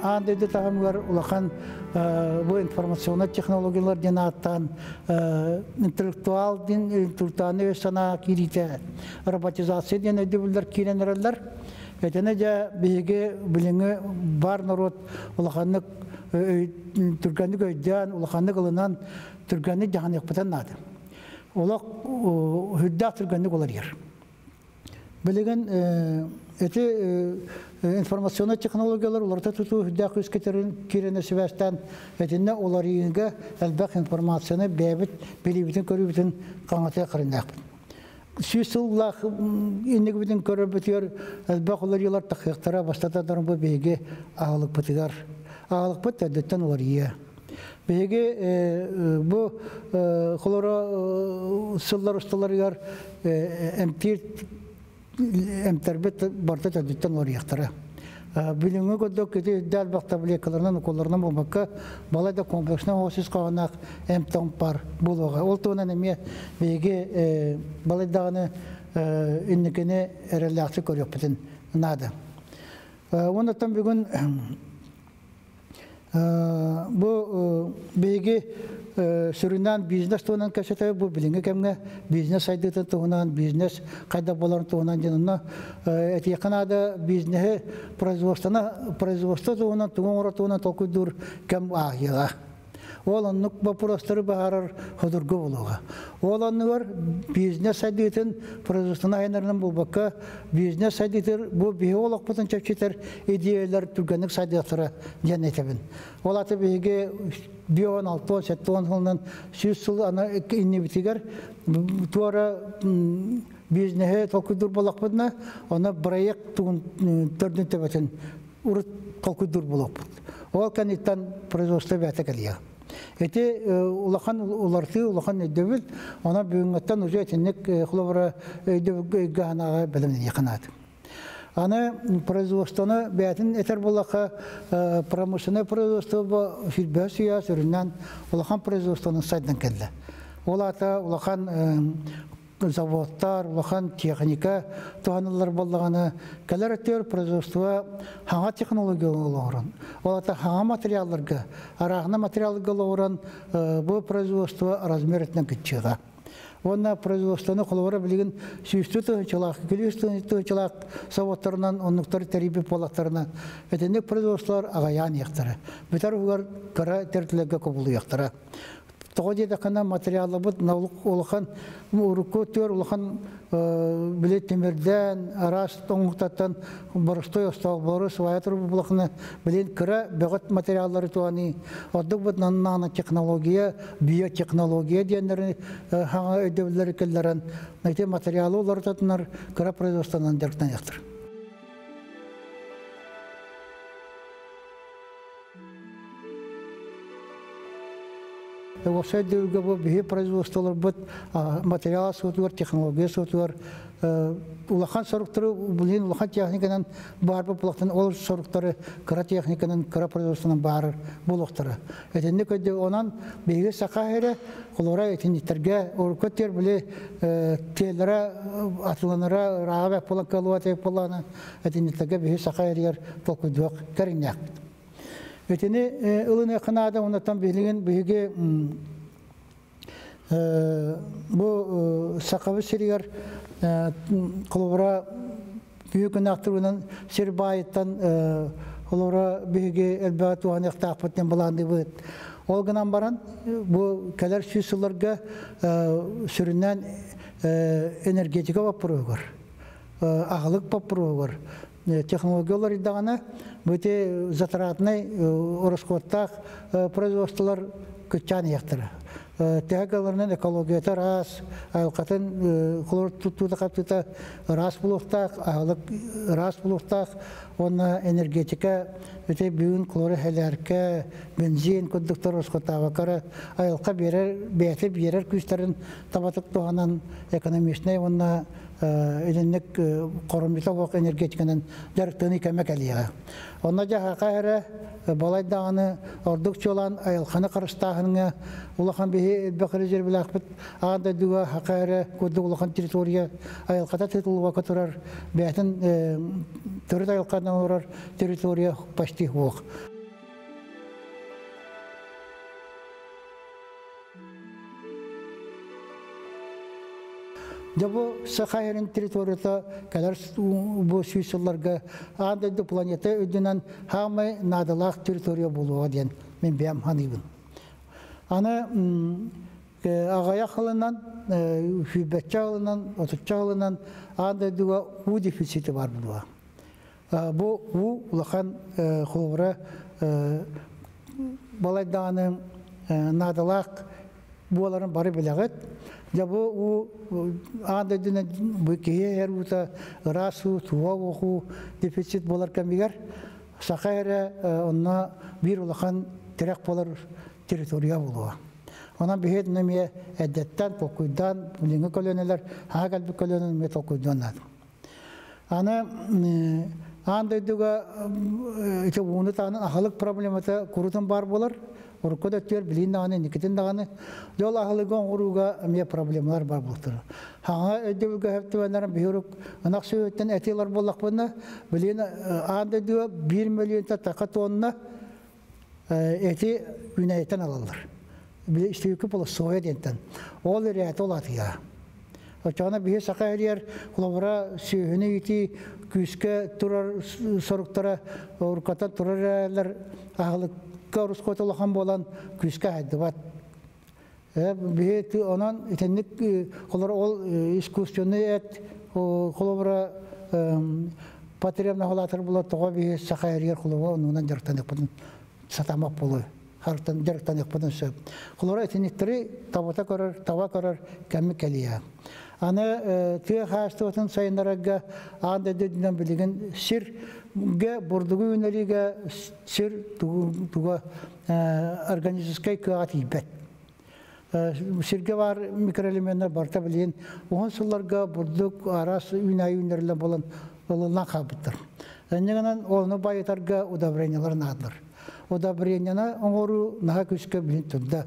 Аан дойду таһымыгар улахан бу информационнай технологиялар диэн ааттаан интеллектуал диэн интеллектуальный санаа киириитэ, роботизация диэн өйдөбүллэр киирэн эрэллэр. Этэнэ дьэ биһиги билиҥҥи бар норуот улаханнык түргэнник өйдөөн, улаханнык ылынан түргэнник дьаһаныахпытын наада. Олох үрдээх түргэнник уларыйар. Билигин эти информационнай технологиялар уларыта тутуу үрдээх күүскэ киирэн сибээстээн этиннэ уларыйыыга элбэх информацияны бэйэбит билиибитин көрүүбүтүн хаҥатыа харыннаахпыт. 100 сыллаах иннигибитин көрөрбүтүгэр элбэх уларыйыылар тахыахтара. Бастатан бу биһиги аһылыкпытыгар. Аһылыкпыт төрдүттэн уларыйыа. Биһиги бу холоро сыллар усталарыгар эмтиир эмтэрбит барыта төрдүттэн уларыйыахтара. Билиҥҥи курдук ити үрдээл бах таблеткаларынан, уколларынан буолбакка, балай да комплекснай ис хоһооноох эмп бар буолуоҕа. Ол туһунан эмиэ биһиги балай даҕаны инникини эрэллээхтик көрүөхпүтүн наада. Оннуттан бүгүн бу биһиги сүрүннээн бизнес туһунан кэпсэтэ, бу билиҥҥи кэмҥэ бизнес сайдыытын туһунан, бизнес хайдах буоларын туһунан диэн. Онно этиэххэ наада, бизнеһи производствоны, производство туһунан, тугу оҥорор туһунан толкуйдуур кэм ааһыаҕа. Ол оннук вопростары баһарар судургу буолуоҕа. Ол оннугар бизнес сайдыытын производствоны айанарынан буолбакка, бизнес сайдыытыр бу биһи олохпутун чэпчэтэр идеялар түргэнник сайдыахтара диэн этэбин. Ол аты биһиги бион алтон сеттон сылынан 100 сыл ана иннибитигэр туора бизнеһи толкуйдуур буоллахпытына, оны проект тугун төрдүн төбөтүн урут толкуйдуур буолуохпут. Ол кэнниттэн производство бэйэтэ кэлиэ. Эти улахан улартыы, улахан өйдөбүл, она бүгүҥҥүттэн уже итинник холобура өйдөбүлгэ ханаға бэлэмнэниэххэ наада. Аны производствоны бэйэтин этэр буоллахха, промышленное производство бу филбэ суя сүрүннээн улахан производствоны сайдан кэллэ. Ол ата улахан заводтар, улахан техника туһаныллар буоллаҕына, кэлэр өттүгэр производство хаҥа технология олоҕуран, ол ата хаҥа материалларга, арааһына материалга олоҕуран бу производство размер өттүнэн кыччыаҕа. Уонна производствоны холобура билигин сүүстүү тыһыынчалаах, 200 тыһыынчалаах заводтарынан оннуктары тэрийбит буоллахтарына, итинник производстволар аҕыйаан иһиэхтэрэ. Бүтэр уһугар кыра тэрилтэлэргэ кубулуйуохтара. Тоҕо диэтэххинэ, материалларбыт улахан урукку түөр улахан били тимирдэн, араас тоҥуктаттан боростой остоолбору свая турбу булахына, билин кыра бөҕөт материаллары туһаныы, ордук бут нанотехнология, биотехнология диэннэри хаҥа өйдөбүллэри киллэрэн, ити материалы уларытатынар кыра производствонан дьарыктаныахтар. Уопсай дөлгө бу биһи производстволарбыт материал суотугар, технология суотугар улахан соруктары билин улахан техниканан баар булахтан, ол соруктары кыра техниканан, кыра производствонан баар буолуохтара. Этинник өйдө онон биһиги саха эрэ холора этинниттерге урукку тер били теллere атыланара раабе буолан калуа болана этинниттерге биһи саха эригер толкуйдуох кэриннээхпит. Этини ылыныахха наада. Оннуттан билигин биһиги бу сахабы сиригэр холобура бүйүк күнәхтүрүнэн сир байыттан холобура биһиги элбэҕи туһаныахтаахпыт диэн былаанныыбыт. Ол гынан баран бу кэлэр 100 сылларга сүрүннээн энергетика боппуруоһугар, аһылык боппуруоһугар технологиялар идаҕана бу затратный ороскуоттаах производстволар кыччаан иһиэхтэрэ. Тэһэ экологията ыраас, айылҕатын холор туттуута хаптыта ыраас булуохтаах, аһылык ыраас булуохтаах, уонна энергетика ити бүгүн холору хэлээркэ, бензин курдуктар ороскуоттаабаккара айылҕа биэрэр, бэйэтэ биэрэр күүстэрин табатык туһанан экономичнай уонна илинник хоромньута буох энергетиканан дьарыктыны кэмэ кэлиэҕэ. Онно дьаһаха эрэ балайдаҕаны ордук чуолаан айылҕаны харыстааһыҥҥа улахан биһи элбэх резервлээхпит. Аан дойдуга хака эрэ курдук улахан территория айылҕата тытыллыбакка турар, бэйэтин төрүт айылҕанан олорор территория почти суох. Дьэ бу Саха сирин территорията кэлэр бу 100 сылларга аан дойду, планета үрдүнэн хаамай наадалаах территория буолуоҕа диэн мин бэйэм саныыбын. Аны аҕыйах сылынан, 20 сылынан, 30 сылынан аан дойдуга уу дефицити бар буолуоҕа. Бу уу улахан холобура балайдааны наадалаах буоларын бары билэҕит. Дьэ бу уу аан дойдунан бу киһи иһэр уута, ыраас уу, туһа уу дефицит буолар кэмигэр Саха эрэ онно биир улахан тирэх буолар территория буолуоҕа. Онон биһиги эмиэ эрдэттэн толкуйдаан, билиҥҥи көлүөнэлэр, саҥа кэлбит көлүөнэлэр эмиэ толкуйдуон наада. Аны аан дойдуга ити ууну таһынан аһылык проблемата курутун бар буолар. Урукку да өттүгэр, билигин даҕаны, инникитин даҕаны. Дьол аһылыгы оҥорууга эмиэ проблемалар бар буолтар. Хаҥа өйдөбүлгэ хөптүбэннэрин биһи урук ынах сүөһүттэн эти ылар буоллахпына, билигин аан дойдуга 1 миллионта така тонна эти үүнээйиттэн алаллар. Истибикки буола соя диэнтэн. Ол ирээти улаатыйа. Оччоҕуна биһи Саха сиригэр холобура сүөһүнү иитии күүскэ турар соруктара уруккаттан турар эрээлэр, аһылыкка ороскуота улахан буолан күүскэ хайдыбат. Биһи онон итинник холобура ол искусственный эт холобура потребна холатыр була тоҕо биһи Саха сиригэр холобура оннунан дьарыктаныахпытын сатамак буолуо. Хартан дьарыктаныахпытын сөп. Холобура итинниктери табата көрөр, таба көрөр кэмми кэлиэ. Аны тыа хаһаайыстыбатын сайыннарарга аан дойду билигин сиргэ бурдугу үүннэриигэ сир туга органическай кыаҕа тиийбэт. Сиргэ бар микроэлементтер барта билигин уһун сылларга бурдук араас үүнээйи үүннэриллэн болон ылыллан хаалбыттар. Эннигэнэн ону байытарга удобрениялар наадалар. Удобренияны оҥоруу наһаа күүскэ билин турда.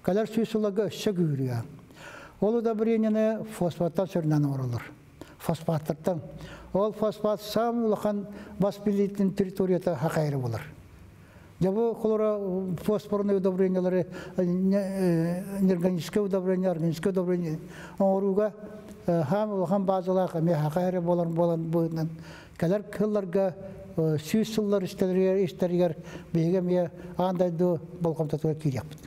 Кэлэр 100 сылларга өссө күүрүө. Ол удобренияны фосфаттан сүрүннээн оҥороллор. Фосфаттартан. Ол фосфат саамай улахан бас билиитин территорията Саха сирэ буолар. Дьэ бу холобура фосфорные удобрениялары, неорганическое удобрение, органическое удобрение оҥорууга хаам улахан базалаах эмиэ Саха сирэ буолар буолан быһыытынан кэлэр сылларга, 100 сыллар истэригэр биһиги эмиэ аан дойду болҕомтотугар киириэхпит.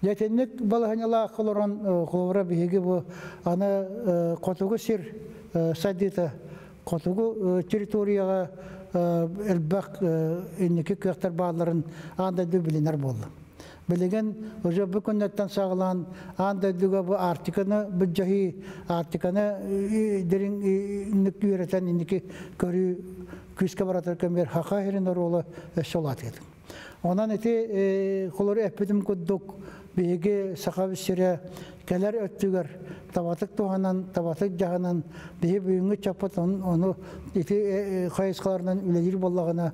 Дьэтинник балаһанялаах олорон холобура биһиги бу аны хотугу сир сайдыыта, хотугу территорияҕа элбэх инники кыахтар баалларын аан дойду билинэр буолла. Билигин уже бу күннэттэн саҕалаан аан дойдуга бу Арктиканы былдьаһыы, Арктиканы дириҥ үөрэтэн инники көрүү күүскэ баратар кэмигэр Саха сирин оруола өссө улаатыа. Онон ити холобур эппитим курдук биһиги Саха сирэ кэлэр өттүгэр табатык туһанан, табатык дьаһанан, биһи бүгүҥҥү чаппыт ону ити хайысхаларынан үлэлиир буоллаҕына,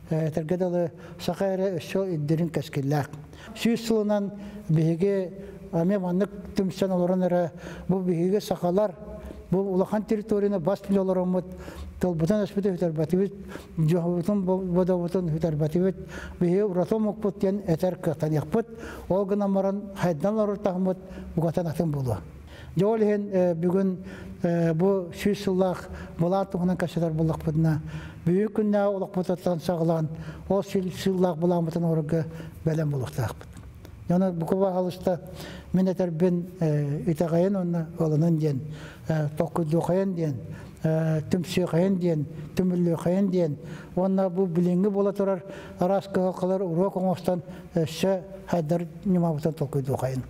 этэргэ дылы, Саха эрэ өссө дириҥ кэскиллээх. 100 сылынан биһиги эмиэ маннык түмсэн олорон эрэ бу биһиги сахалар бу улахан территорияны бас билэ олороммут тылбытын өспүтүн сүтэрбэтибит, дьоһубутун бодобутун сүтэрбэтибит, биһиги ураты омукпут диэн этэр кыахтаныахпыт. Ол гынан баран хайдан олорор таһыммыт бугатан атын буолуо. Дьэ ол иһин бүгүн бу 100 сыллаах былаан туһунан кэпсэтэр буоллахпытына, бүгүн күннээҕи олохпутуттан саҕалаан ол 100 сыллаах былааммытын оҥорорго бэлэм буолуохтаахпыт. Яна буква халыста мин этэрбин итэҕэйин уонна ылынын диэн, толкуйдуохайын диэн, түмсүөхайын диэн, түмүллүөхайын диэн, уонна бу билиҥҥи буола турар араас кыһалҕалар уруок оҥостон өссө хайдар ньымабытын толкуйдуохайын.